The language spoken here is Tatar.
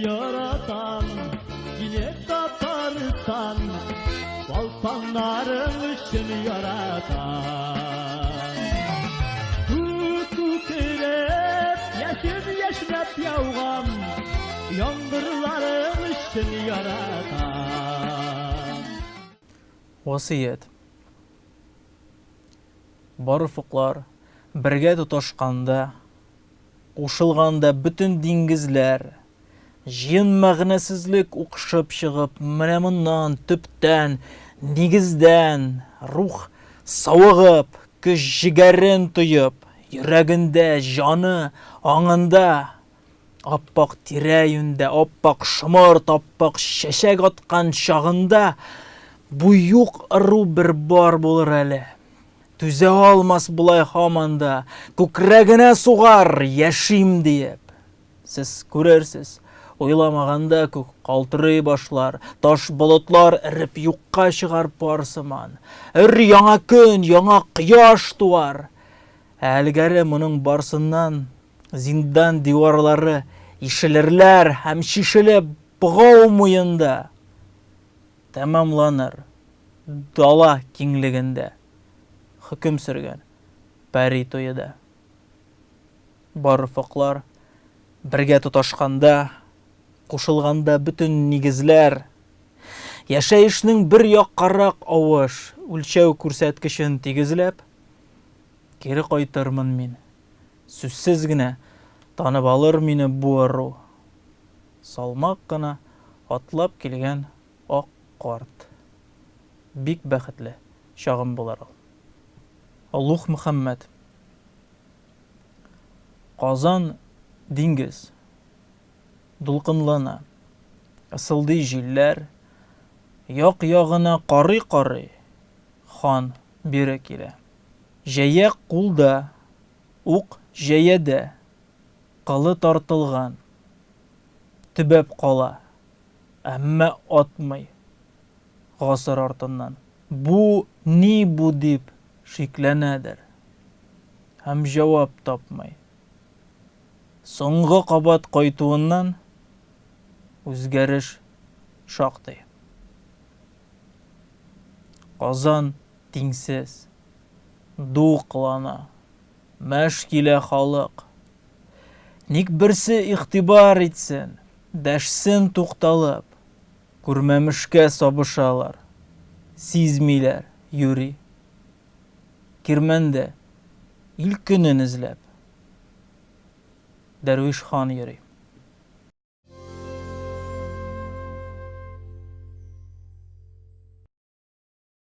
яратам сине, Татарстан, Балканнарың өчен яратам. Күк күкрәп, яшен яшьнәп яуган яңгырларың өчен яратам. Васыять. Бар офыклар бергә тоташканда, кушылганда бөтен диңгезләр, җыен мәгънәсезлек укшып чыгып, менә моннан, төптән, нигездән, рух савыгып, көч-җегәрен тоеп, йөрәгендә, җаны, аңында, ап-ак тирә-юньдә, ап-ак шомырт, ап-ак чәчәк аткан чагында бу юк ыру бер бар булыр әле. Түзә алмас болай һаман да, күкрәгенә сугар, яшим диеп. Сез күрерсез, уйламаганда күк калтырый башлар, таш болытлар эреп юкка чыгар пар сыман. Өр-яңа көн, яңа кояш туар. Ә элгәре моның барсыннан зиндан диварлары ишелерләр һәм чишелеп богау муенда тәмамланыр дала киңлегендә хөкем сөргән пәри туе да. Бар офыклар бергә тоташканда, кушылганда бөтен нигезләр, яшәешнең бер яккарак авыш үлчәү күрсәткечен тигезләп, кире кайтырмын мин. Сүзсез генә танып алыр мине бу ыру. Салмак кына атлап килгән ак карт. Бик бәхетле чагым булыр ул. Олуг Мөхәммәд. Казан диңгез. Дулкынлана. Ысылдый җилләр. Як-ягына карый-карый, хан бире килә. Җәя кулда, ук җәядә, кылы тартылган. Төбәп кала, әмма атмый. Гасыр артыннан. Бу ни бу дип шикләнәдер. Һәм җавап тапмый. Соңгы кабат кайтуыннан үзгәреш шактый. Казан тиңсез. Ду кылана. Мәш килә халык. Ник берсе игътибар итсен, дәшсен тукталып. Күрмәмешкә сабышалар, сизмиләр, юри. Кирмәндә ил көнен эзләп, Дәрвиш хан йөри.